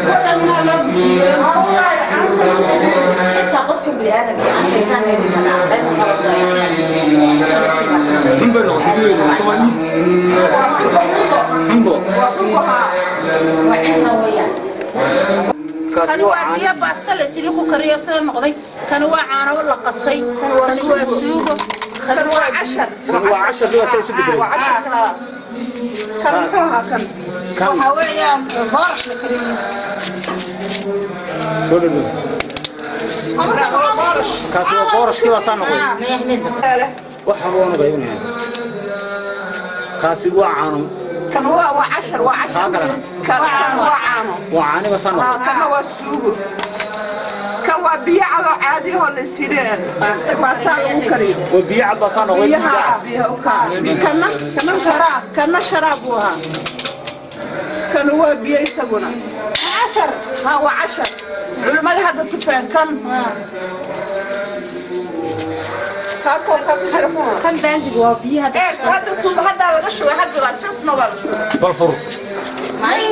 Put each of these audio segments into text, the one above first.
Wadagna loo gudbiyo. Xitaa qofka bini'aadamka aniga intaan meel Xunbay noqotay biyeedu, mise waa dhiig xunbo? Waa cinna weeyaan. Kaasi Kani waa waa biyo caano. Baasta la isili ku kariyo sida noqday. Kani waa caano la qasay, kani waa suugo, kani waa Cashar. Kan waa casharkii, waa saa isu bedelay. Kan muxuu ahaa kan? Kan waxaa weeyaan boorash la kariyo. Soo dhadhow, kaasi waa boorashkii, baa saa noqday. Waxa waanu qaybinaya, kaasi waa caano. Kan waa cashar, waa cashar. Kaa kalena? Kan waa caano. Waa caani baa saa noqday. Kana waa suugo, kan waa biyo cadoo caadi ahoo la isidheen baastaa lagu kariyo. Waa biyo cad baa saa noqday. Biyaha. Dhiigga cas. Biyaha u kaa. Kana sharaab, kana sharaab buu ahaa. Kanu waa biyo isaguna. Cashar. Ha, waa cashar, culimmada hadda tufeen kan kaa koobkaa ku jira muha. Kan baandiga waa biyaha. Ee hadda tuuba haddaa laga shubay, hadda la jasna waa la shubay. Bal fur.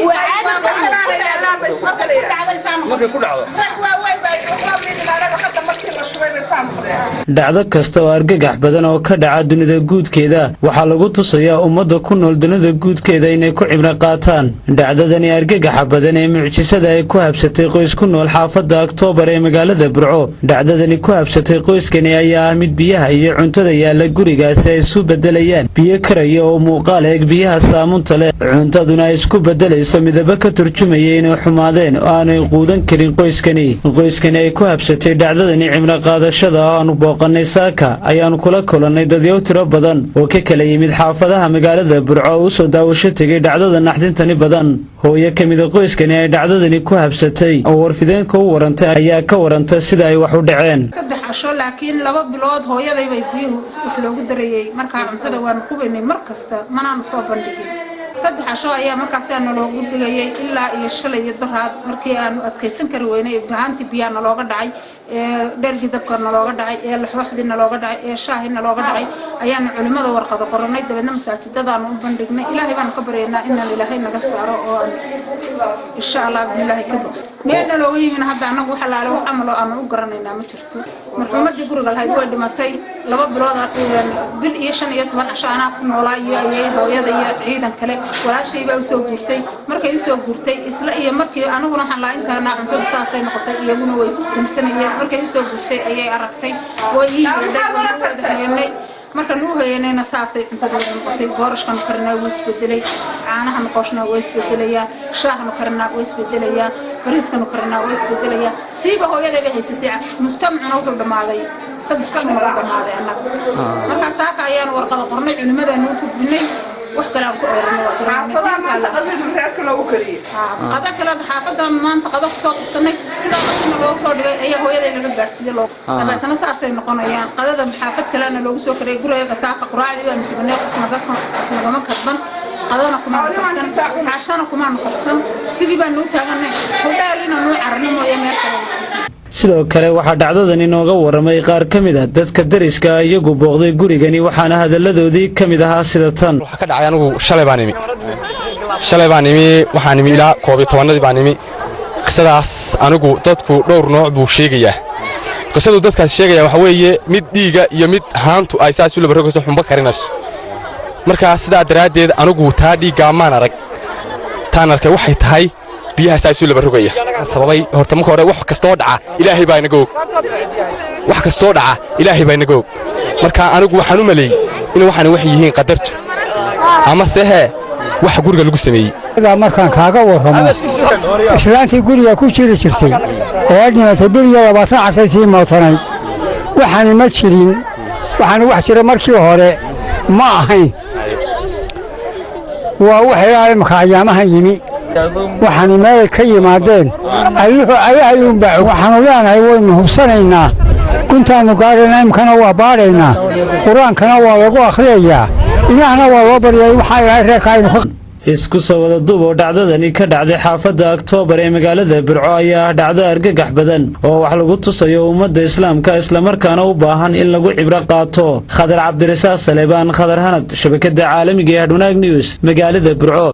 Waa caadi dhacday saa noqotay. Markay ku dhacdo. Rag waaweyn baa waxaa anaga hadda markii la shubay bay saa noqdeen. Dhacdo kasta oo argagax badan oo ka dhaca dunida guudkeeda waxaa lagu tusayaa ummadda ku nool dunida guudkeeda inay ku cibro qaataan. Dhacdadani argagaxa badan ee mucjisada ay ku habsatay qoys ku nool xaafadda Oktoobar ee magaalada Burco, dhacdadani ku habsatay qoyskani ayaa ah mid biyaha iyo cuntada yaalla gurigaasi ay isu beddelayaan biyo karaya oo muuqaal eeg biyaha saamunta leh, cuntaduna ay isku beddelayso midabo ka turjumaya inay xumaadeen oo aanay quudan karin qoyskani. Qoyskani ay ku habsatay dhacdadani cibro qaadashada oo aanu booqannay saaka ayaanu kula kulannay dadyow tiro badan oo ka kala yimid xaafadaha magaalada Burco oo usoo daawasho tegay dhacdada naxdintani badan. Hooyo ka mida qoyskani ay dhacdadani ku habsatay oo warfideenka u warantay ayaa ka warantay sida ay wax u dhaceen. 3 casho, laakiin 2 bilood hooyaday bay biyuhu wax loogu darayey. Markaa cuntada waanu qubaynay mar kasta, manaanu soo bandhigin. 3 casho ayaa markaas naloogu dhigayay ilaa iyo shalay iyo daraad, markii aanu adkaysan kari weynay bahaantii biyaa nalooga dhacay, ee dhergii dabka nalooga dhacay, ee laxooxdii nalooga dhacay, ee shaahii nalooga dhacay, ayaanu culimmada warqado qoranay. Dabeedna masaajidadaanu u bandhignay. Ilaahay baanu ka baryaynaa inaan Ilaahay naga saaro oo aan insha Allah bilaahi ka bogsa. Meel nalooga yimin hadda annagu wax alaale wax camal oo aanu u garanaynaa ma jirto. Marxuumadii guriga lahayd way dhimatay 2 bilood, bil iyo 15 casho anaa ku noolaa iyo ayay hooyada iyo ciidan kale. Walaashay baa usoo guurtay. Markay usoo guurtay isla iyo markii aniguna waxaan lahaa intaana cuntadu saasay noqotay, iyaguna way dansanayeen. Markay usoo guurtay ayay aragtay, way ii yeedhay, waynu wada hayeennay. Markaan u hayeynayna saasay cuntada wada noqotay. Boorashkanu karinaa wuu isbedelay, caanahanu qooshnaa waa isbedelayaa, shaahanu karinaa waa isbedelayaa, bariiskanu karinaa waa isbedelayaa. Siiba hooyaday bay haysatay. Mujtamacuna wuxuu dhammaaday 3 casho nagu dhammaaday annaga. Markaa saaka ayaanu warqada qornay, culimadaanu u gudbinay. Wax kale aan ku eerano waa Xaafadaha maanta qadadu reerka loogu kariyey. Qada kale xaafadan maanta qado kusoo qabsanay. Sidaa markiina loo soo dhigay ayaa hooyaday laga gaadhsiiyey loo. Dabeetana saasay noqonayaan. Qadada xaafad kalena loogu soo kariyay guriga. Saaka quraacdii baanu dubanay, qof naga qof nagama kadban, qadana kumaanu karsan, cashana kumaanu karsan. Sidii baanu u taaganay hudheel inaanu cararno mooye meel kale. Sidoo kale waxaa dhacdadan inooga waramay qaar ka mid a dadka dariska iyagu booqday gurigani, waxaana hadalladoodii ka mid ahaa sida tan. Waxaa ka dhacay, anigu shalay baan imi, shalay baan imi, waxaan imi ilaa 11-adii baan imi. Qisadaas anigu dadku dhowr nooc buu sheegayaa. Qisadu dadkaas sheegaya waxa weeye mid dhiiga iyo mid haantu ay saas u labarogayso, xumbo karinayso. Markaa sidaa daraaddeed anigu taa dhiiggaa maan arag. Taan arkay waxay tahay biyaha saa isu labarogaya. Sababay horta marka hore, wax kastoo dhaca Ilaahay baa inaga og, wax kastoo dhaca Ilaahay baa inaga og. Marka anigu waxaan u maleeyey in waxaan waxay yihiin qadartu ama sehee waxa guriga lagu sameeyey. Markaan kaaga warramo, islaantii guriga ku jiri jirtay ee dhimatay bil iyo 20 cashay sii mootanayd. Waxaani ma jirin, waxaani wax jira markii hore ma ahayn. Waa wax ilaa imaka ayaamahan yimi. Waxaani meelay ka yimaadeen Alluhu Allahayuunbaa. Waxaannu leenahay waynu hubsanaynaa, guntaannu gaadhaynaa, imkana waa baadhaynaa, Qur-aankana waa lagu akhriyayaa, Ilaahna waa loo baryay. Waxaa Ilaahay reerka aynu ka Isku soo wada duub oo dhacdadani ka dhacday xaafadda Oktoobar ee magaalada Burco ayaa ah dhacdo argagax badan oo wax lagu tusayo ummadda islaamka, islamarkaana u baahan in lagu cibro qaato. Khadar Cabdirasaaq Saleebaan, Khadar Hanad, shabakada caalamiga ee Hadhwanaag News, magaalada Burco.